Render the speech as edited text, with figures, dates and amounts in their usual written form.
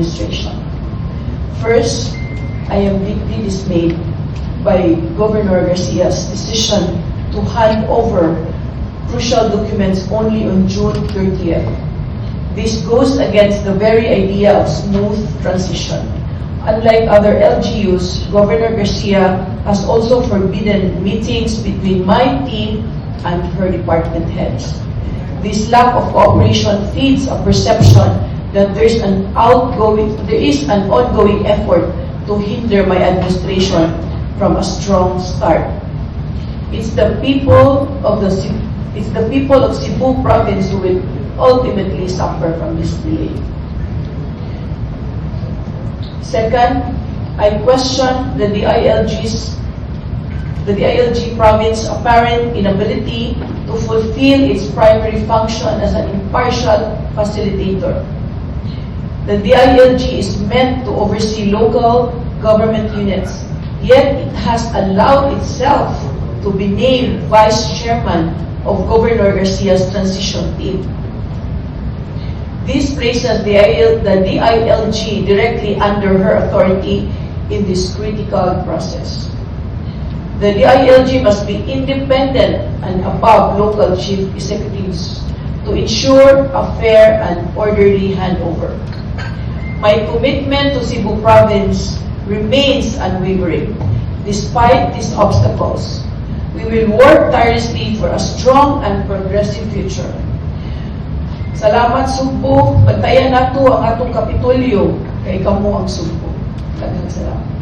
administration. First, I am deeply dismayed by Governor Garcia's decision to hand over crucial documents only on June 30th. This goes against the very idea of smooth transition. Unlike other LGUs, Governor Garcia has also forbidden meetings between my team and her department heads. This lack of cooperation feeds a perception that there is an ongoing effort to hinder my administration from a strong start. It's the people of Cebu province who will ultimately suffer from this delay. Second, I question the DILG province apparent inability to fulfill its primary function as an impartial facilitator. The DILG is meant to oversee local government units, yet it has allowed itself to be named vice chairman of Governor Garcia's transition team. This places the DILG directly under her authority in this critical process. The DILG must be independent and above local chief executives to ensure a fair and orderly handover. My commitment to Cebu province remains unwavering. Despite these obstacles, we will work tirelessly for a strong and progressive future. Salamat Sugbo, bantayan nato ang atong Kapitolyo kay kamo ang Sugbo. Daghang salamat.